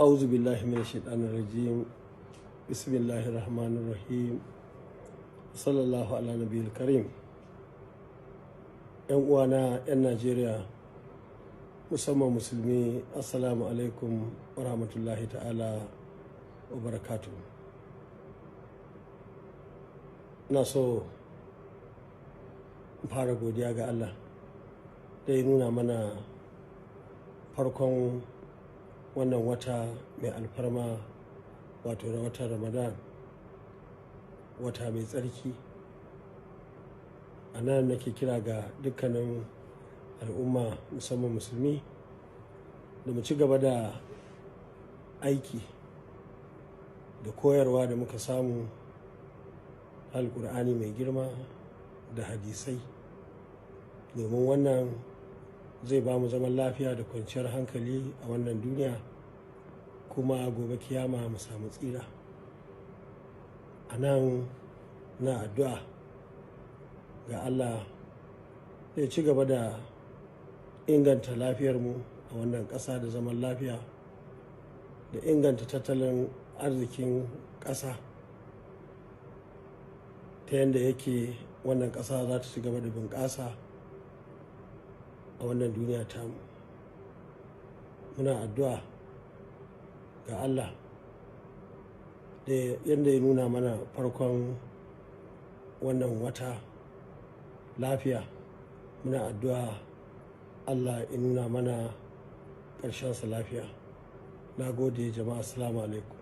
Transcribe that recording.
أعوذ بالله من الشيطان الرجيم. بسم الله الرحمن الرحيم. صلى الله على نبي الكريم. 'Yan uwana 'yan Najeriya, musamman Musulmi, assalamu alaikum wa rahmatullahi ta'ala wa barakatu. Ina so in fara godiya ga Allah da ya nuna mana farkon wannan wata mai alfarma, wato watan Ramadan, wata mai tsarki. A nan nake kira ga dukkanin al'umma, musamman Musulmi, da mu ci gaba da aiki da koyarwa da muka samu Alkur'ani mai girma da hadisai, domin wannan zai ba mu zaman lafiya da kwanciyar hankali a wannan duniya, kuma gobe kiyama mu samu tsira. A nan na addu'a ga Allah ya ci gaba da inganta lafiyarmu a wannan ƙasa da zaman lafiya da inganta tattalin arzikin ƙasa, ta yadda yake wannan ƙasa za ta ci gaba da bunƙasa a wannan duniya tamu. Muna addu'a ga Allah da yadda ya nuna mana farkon wannan wata lafiya, muna addu'a Allah ya nuna mana ƙarshensa lafiya. Na gode, jama'a. Assalamu alaikum.